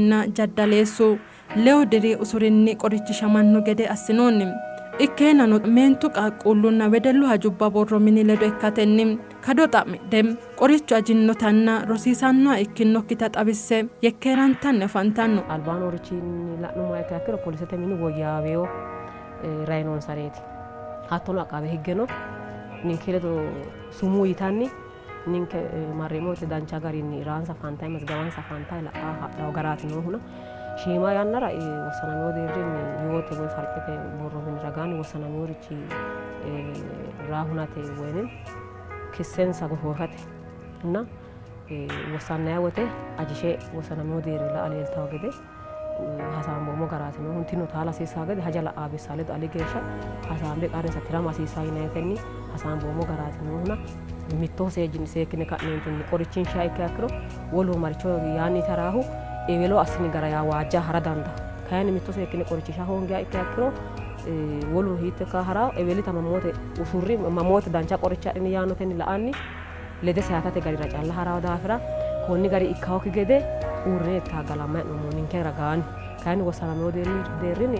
Na jaddaleessu lewu diri usurinni qorichishamanno gede assinoonni. Ikkeennano meentu, qaaqquullunna wedellu hajubba borro mini ledo ikkatenni kado xa'midhe qorichu ajinnotanna rosiisannoha ikkinnokkita xawisse yekkeerantanni afantanno. Albaa noorichinni la'nummoha ikkiha ikkiro polisete mini woyyaaweyo rayi noonsareeti. Hattono aqaabe higgeno ninke ledo sumuu yitanni ninke marreemmo woyte dancha garinni raansa fantayi mazgawansa fantayi la''a hadhawo garaati noohuna shiima yannara wossanamino deerrinni yoote woy farcote borro mini ragaanni wossanaminorichi raa hunate woynim kissensa goshooshate na wossannay wote ajishe wossanamino deerri la'a leeltawo gede hasaamboommo garaati noohu. Tino taala hasiissanno gede haja la'aa bissa ledo ali geeshsha hasaambe qarrinsa tirama hasiissanno yinanitenni hasaamboommo garaati noohuna mittoho seejjine seekkine ka'neentinni qorichinshiha ikkiha ikkiro woluho maricho yaanni taraahu ewelo assini gara yaa waajja hara dandaa. Kayinni mitto seekkine qorichisha hoongiha ikkiha ikkiro woluno hiitto ikka haraho ewelita mamoote usurri mamoote dancha qoricha adhini yaannotenni la'anni lede seyatate garira calla ha'ranno daafira konni gari ikkannokki gede uurrine taaggalammanni hee'noommo ninke ragaanni. Kayinni wossanamino deerrinni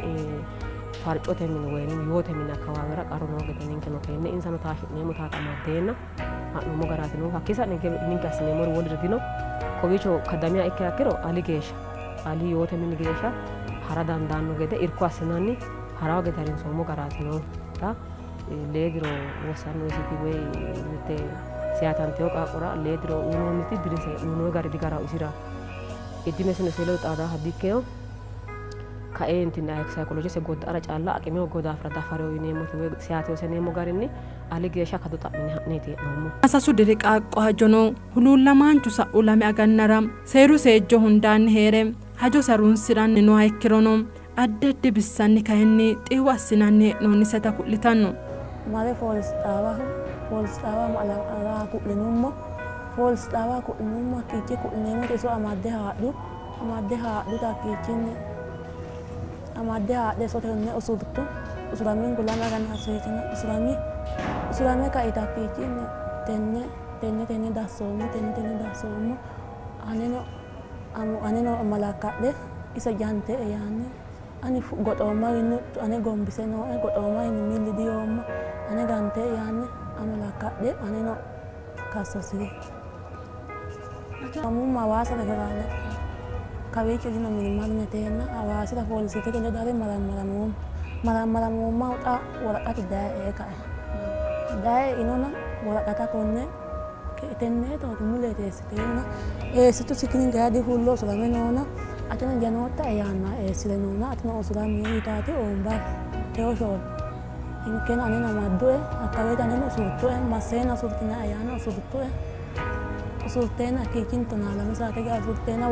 farcote mini woyi yoote mini akkawaawera qarru noo gede ninkeno keenne insano taashshi'neemmo taata amaddeenna ha'noommo garaati noohu. Hakkii sa'ne ninke assineemmori woliri dino. Kowiicho kaddamiha ikkiha ikkiro ali geeshsha ali yoote mini geeshsha ha'ra dandaanno gede irko assinanni ha'ranno gede harinsoommo garaati noohu. Lee diro wossannoisiti woy mitte seyatantino qaaqqora lee diro uyinoonniti dirise uyinoonni gari digaraho isira. Idimesino ise ledo xaadaaha dikkino. Kaeentinni sayikolojese godda'ara calla aqime hoggino daafira dafarino yineemmoti woy seyatinose yineemmo garinni ali geeshsha kado xa'mine ha'neeti hee'noommohu. Sasu diri qaaqqo hajono huluullamaanchu sa'u lame agannara seeru seejjo hundaanni hee're hajosi harunsi'ranni nooha ikkirono Addi addi bissanni kayinni xiiwo assinanni hee'noonniseta ku'litanno. Mare poolis xaawaho poolis xaawa raa ku'linummo poolis xaawa ku'linummo hakkiichi ku'lineemmoti iso amadde haadhu amadde haadhuta hakkiichinni amadde haadhe iso tenne usurtu usuraminku lame agana hasiisino usurami usurame kaita hakkiichinni tenne tenne tenne dassoommo tenne tenne dassoommo aneno Aneno malakkadhe ise gante''e yaanni ani goxoommawiinni ane gombise nooe goxoommawiinni milli diyoomma ane gante''e yaanni amalakkadhe aneno kassasiri. Amumma Hawaasa federaale kawiicho dino mini marneteenna Hawaasira poolisete ledo hare marammaramoomma. Marammaramoommahu xa woraqatu daye ee kae daye einona woraqata konne Tenneetooti muleeti eessiteenna eessitusi kini gayi difullo usurame noona atino janoottae yaannoha eessire noona atino usurami yitaati oombare tewo shoole inkeno aneno amaddue hakka woyte aneno usurtue masseena usurtinae yaanna usurtue usurteenna hakkiichinni tonaa lame saate geya usurteenna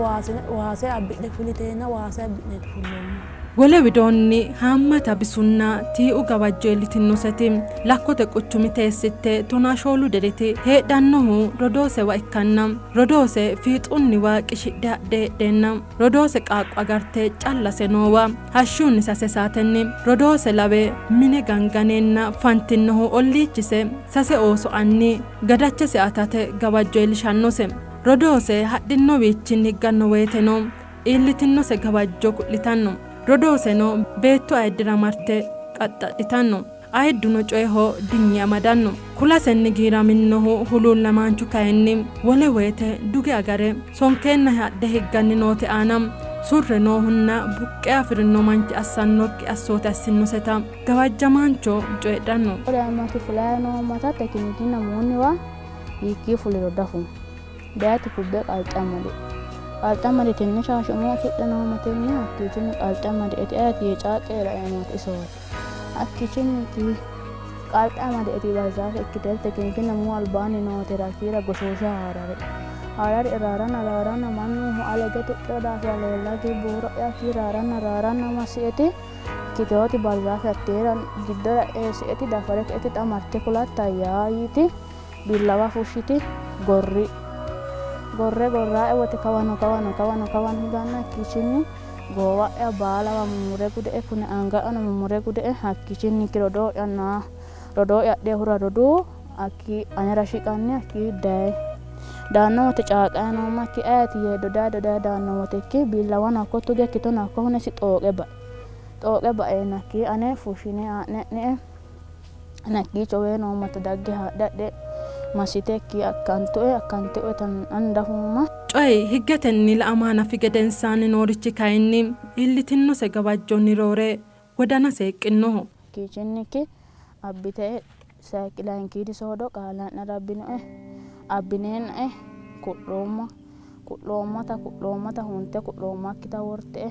waase abbidhe fuliteenna waase abbi'neeti fulloommohu. Wole widoonni haammata bisunna tiiu gawajjo iillitinnoseti Lakkote quchumi teessitte tonaashoolu diriti heedhannohu rodoosewa ikkanna rodoose fiixunniwa qishidhe hadhe heedheenna rodoose qaaqqo agarte callase noowa hashshunni sase saatenni rodoose lawe mine ganganeenna fantinnohu olliichise sase ooso anni gadache seyatate gawajjo iillishannose. Rodoose hadhinnowiichinni higganno woyteno iillitinnose gawajjo ku'litanno. Rodooseno beettu ayiddira marte qaxxadhitanno. Ayidduno coyeho dinye amadanno. Kulasenni giiraminnohu huluullamaanchu kayinni wole woyte duge agare sonkeennahe hadhe higganni noote aana surre noohunna buqqee afi'rinno manchi assannokki assoote assinoseta gawajjamaancho coyidhanno. Amati fulayi noommata tekinikinna muunniwa hiikkii fuliro dafu. Dayti kubbe qalxe amadi. Qalxe amadi tenne shaashe umo usudhe noommatenni hakkiichinni qalxe amadi eti ayeti yee caaqqi yee laeemmoti isooti. Hakkiichinni qalxe amadi eti barzaafe ikkite tekinkinna muu albaanni nootera kiira goshooshe haarari. Haarari raaranna raaranna mannu alege tuqqino daafira leella gibbu huro'ya kii raaranna raaranna massi eti ikkiteoti barzaafe hatteera giddora eessi eti dafare eti xa marte kulatta yaa yiiti Billawa fushshiti gorri. Gorre gorrae wote kawano kawano kawano kawano higanna hakkiichinni goowa'ya baalawa mummure gude''e kune anga'yano mummure gude''e hakkiichinni rodoo'yanna rodoo'ya adhiehura roduu hakkii anera shiqanni hakkii dayi. Daanno wote caaqayi noomma ikki ayeeti yee dodayi dodayi daanno wote ikki billawano hakko tuge ikkitono hakko hune isi xooqe bai. Xooqe baeenna hakkii ane fushshine haa'ne ha'nie ani hakkiicho uwe noommata dagge haadhe hadhe massite ikkii akkantue akkantue ani dafuumma. Coyi higgetenni la'ama hanafi gedensaanni noorichi kayinni iillitinnose gawajjonni roore wodana seeqqinnoho. Hakkiichinni ikki abbite sayikki layinkiidi soodo qaale ha'nara abbinoe. Abbineennae ku'loomma ku'loommata ku'loommata hunte ku'loommakkita worte''e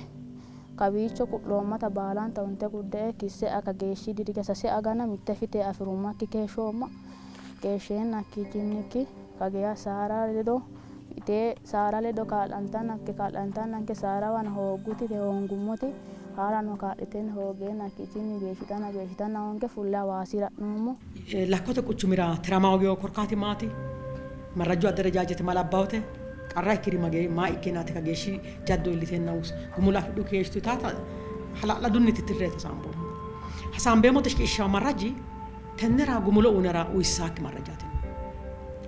kawiicho ku'loommata baalanta hunte gudde''e kisse aka geeshshi diri sase agana mitte fite afi'rummakki keeshshoomma. Keeshsheenna hakkiichinni ikki kageya Saara ledo fite Saara ledo kaa'lantannanke kaa'lantannanke Saarawano hoogguti hoongummoti Haarano kaa'litenna hoogeenna hakkiichinni beeshshitanna beeshshitanna hoonge fulle Hawaasira ha'noommo. Lakkote quchumira tirama hoogino korkaati maati? Marrajju adderejaajete ma labbawote? Qarra ikkiri magee maa ikkeenaati kageeshshi jaddo iilliteenna gumulo afidhu keeshshitu yitaata hala'ladunni tittirreeti hasaamboommo. Hasaambeemmote shiqishshawo marraji tennera gumulo uynara uyissaakki marrajaati no.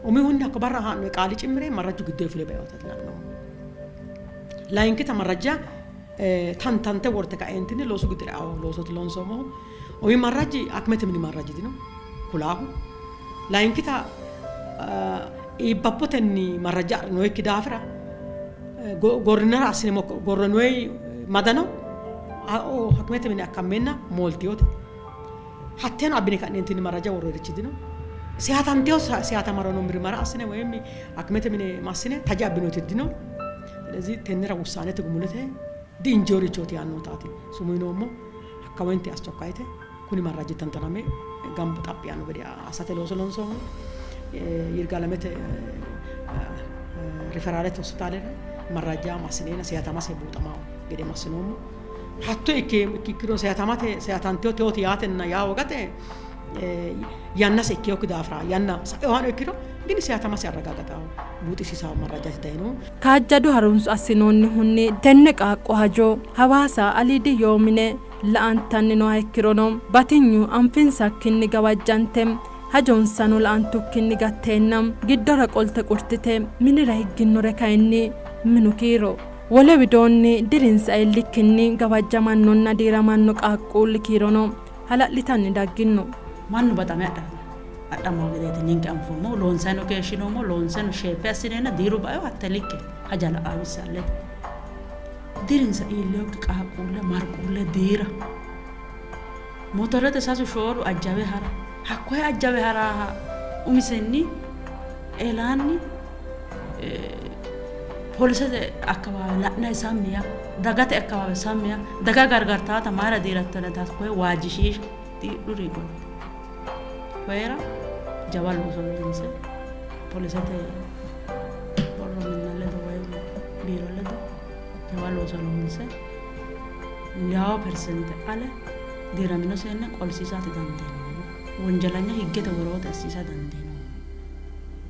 Umihunni hakko barra haa'noyi qaali cimmire marrajju giddoyi fule bainotaati la'noommo. Layinkita marrajja tantante worte ka'eentinni loosu giddora eao loosooti loonsoommohu. Umi marraji akimete mini marraji dino kulaahu. Layinkita iibbabbotenni marrajja adhinoyikki daafira gorrinara assine gorrinoyi madano hakimete mine akkammeenna mooltinote. Hatteeno abbine ka'neentinni marraja worroyirichi dino. Seyatantino seyatamaro mirmara assine woyim hakimete mine massine taje abbinoyiti dino. ስለዚህ tennera wussaanete gumulote diinjeeworichooti yaannotaati sumuu yinoommo. Hakkawoyinte aschokkaayete kuni marraji tantaname gamba xaphi yaanno gede assate looso loonsoommo. Yirgaalamete riferaalete hospitaalera marrajja massineenna seyatamase buuxama gede massinoommo. Hatto ikkiro seyatamate seyatantino teooti yaatenna yaa hoogate yannase ikkinokki daafira yanna sa'inohano ikkiro gini seyatamase arragagataho buuxisiisawo marrajjaati dayinohu. Kaajjado harunso assinoonnihunni tenne qaaqqo hajo Hawaasa aliidi yoo mine la'antanni nooha ikkirono batinyu anfinsakkinni gawajjante hajonsano la'antukkinni gatteenna giddora qolte qurtite minira higginnore kayinni minu kiiro. Wole widoonni dirinsa iillikkinni gawajjamannonna diiramanno qaaqquulli kiirono hala'litanni dagginno. Mannu baxame adhama adhamawo gedeeti ninke anfoommohu. Loonsayino keeshshinoommo, loonseno sheeppe assineenna diiru baeo hatte likke haja la'aa bissa ledo. Dirinsa iillinokki qaaqquulle marquulle diira, motorete sasu shoolu ajjawe hara, hakkoye ajjawe haraaha umisenni eelaanni polisete akkawaawe la'nayi sammi yaa, dagate akkawaawe sammi yaa, daga gargartaata mayira diiratto yinayita hakkoye waajjishiisha diidhuri qolte. Koyera jawa looso loonse polisete borro minna ledo woy biiro ledo jawa looso loonse leyawo persente ale diiramino seenne qolsiisate dandiinoommo. Wonjalanya higgete woroote assiisa dandiinoommo.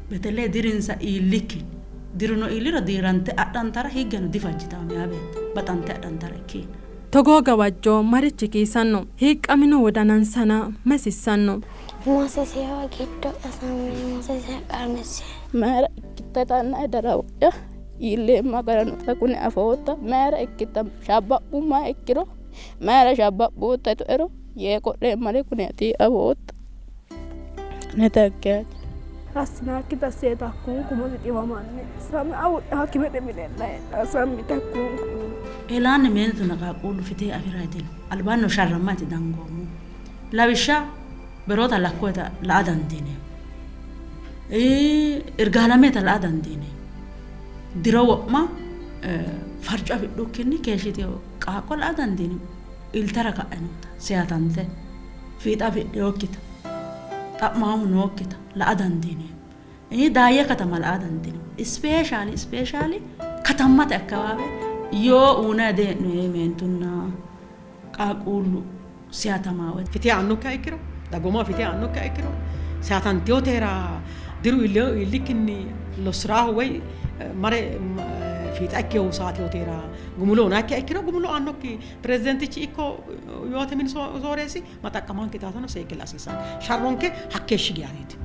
Beteleye dirinsa iillikkinni diruno iilliro diirante adhantara higgeno difajjitawo meyaa beetto baxante adhantara ikkiina. Togoo gawajjo marichi kiisanno? Hiiqqamino wodanansana masissanno? Masisewa giddo qasame masise qarmise. Mayira ikkitta darawo'ya iilleemma garano kune afootta mayira ikkitta shabba'bumma ikkiro mayira shabba'bootta yituero yee qo'leemmare kune ati afootta ane takkeati. Assinaakki tassee takkuunku musi xiwamanni sami awudhe hakimete minella heedha sammi takkuunku. Eelaanni meentunna qaaqquullu fitee afi'ra dino. Albaanni sharrammaati dangoommo. Lawishsha beroota lakkoeta la'a dandiineemmo. Irgaalameeta la'a dandiineemmo. Diro wo'ma farco afidhukkinni keeshshiteyo qaaqqo la'a dandiineemmo. Iltara ka'e noota seyatante fiixa afidhinokkita xa'maamu nookkita la'a dandiineemmo. Daayye katama la'a dandiineemmo. Ispeeshaali ispeeshaali katammate akkawaawe yoo uuna dee'noye meentunna qaaqquullu seyatamaawe. Fitee aannokkiha ikkiro dagooma fitee aannokkiha ikkiro seyatantinoteera diru iillikkinni lossiraahu woy mare fiixa ikkehu saatinoteera gumulo uynakkiha ikkiro gumulo aannokki pirezidaantichi ikko yoote mini sooreessi maxaqqamanke taatano seekke hasiissanno. Sharronke hakkeeshshi geyateeti.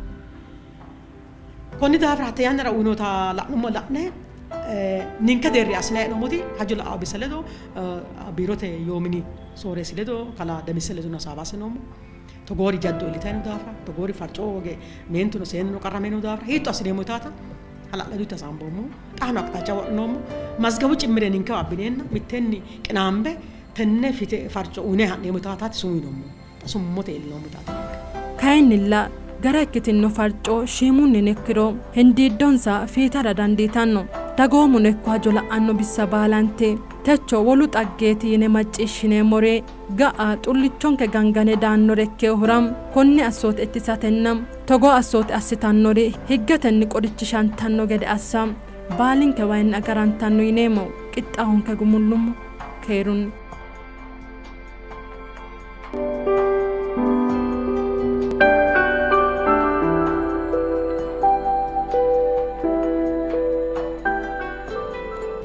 Konni daafira hatte yannara uyinota la'nummo la'ne ninke deerri assine hee'noommoti hajo la'ao bissa ledo biirote yoo mini sooreessi ledo kalaa Demisse ledo hasaawa assinoommo. Togoori jaddo iillitayi noo daafira togoori farco hooge meentuno seennuno qarrame noo daafira hiitto assineemmo yitaata hala'laduyta hasaamboommo. Xaano aqixaacha wodhinoommo. Mazgabu cimmire ninkewa abbineenna mitteenni qinaambe tenne fite farco uyine ha'neemmo yitaataati sumuu yinoommo. Xa summote iillinoommo yitaati ninke. Kayinnilla gara ikkitinno farco shiimunnino ikkiro hindiiddonsa fiitara dandiitanno. Dagoomuno ikko hajo la'anno bissa baalanti techo wolu xaggeeti yine macciishshineemmori ga'a xullichonke gangane daannore ikkinohura konne assoote ittisatenna togoo assoote assitannori higgetenni qorichishantanno gede assa baalinke wayinni agarantanno yineemmo. Qixxaawonke gumullummo. Keerunni.